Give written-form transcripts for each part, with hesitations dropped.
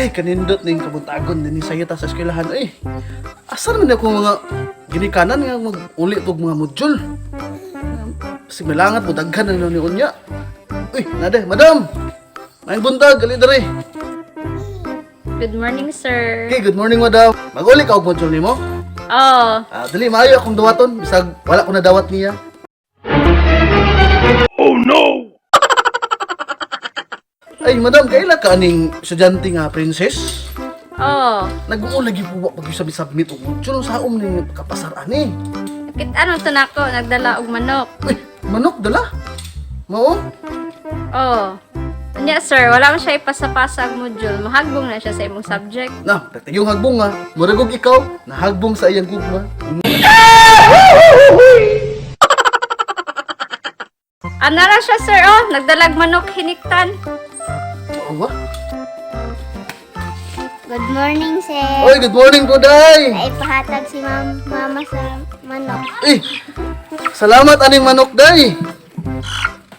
Ay, kanindot ning kabuntagon dinhi sa ta sa eskwelahan. Ay, asa naman ako mga ginikanan nga mag-uli og mga module? Sig malangat mo, daghan na ni unya. Uy, nade, madam. Maayong buntag, gali diri. Good morning, sir. Okay, good morning, madam. Mag-uli ka og module nimo? Oh, Ah, dali, maayo akong dawaton bisag wala ko nadawat niya. Oh no! Ay, madam, kaila ka aning estudyante nga princess? Oh. Nag-uulagi po ba pag submit og module sa um ning kapasar ani? Kit ano to nako, nagdala og manok. Uy, manok dala. Mao? Oh. Unya, sir, wala man siya ipasapasa og module. Mahagbong na siya sa imong subject. Na, yung hagbong nga. Murag og ikaw, nahagbong sa iyang gugma. Ano ra siya, sir? Oh, nagdalag manok hiniktan. Mao ba? Good morning, sir. Oy, good morning po, day. Ay, pahatag si mama sa manok. Eh, salamat aning manok, day.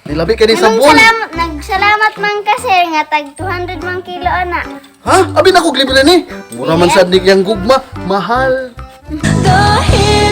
Nilabi kay ni Anong sabon. salamat, nagsalamat man ka, sir, nga tag 200 man kilo ana. Ha? Abi na ko libre ni. Mura man sad ni iyang gugma, mahal. Dahil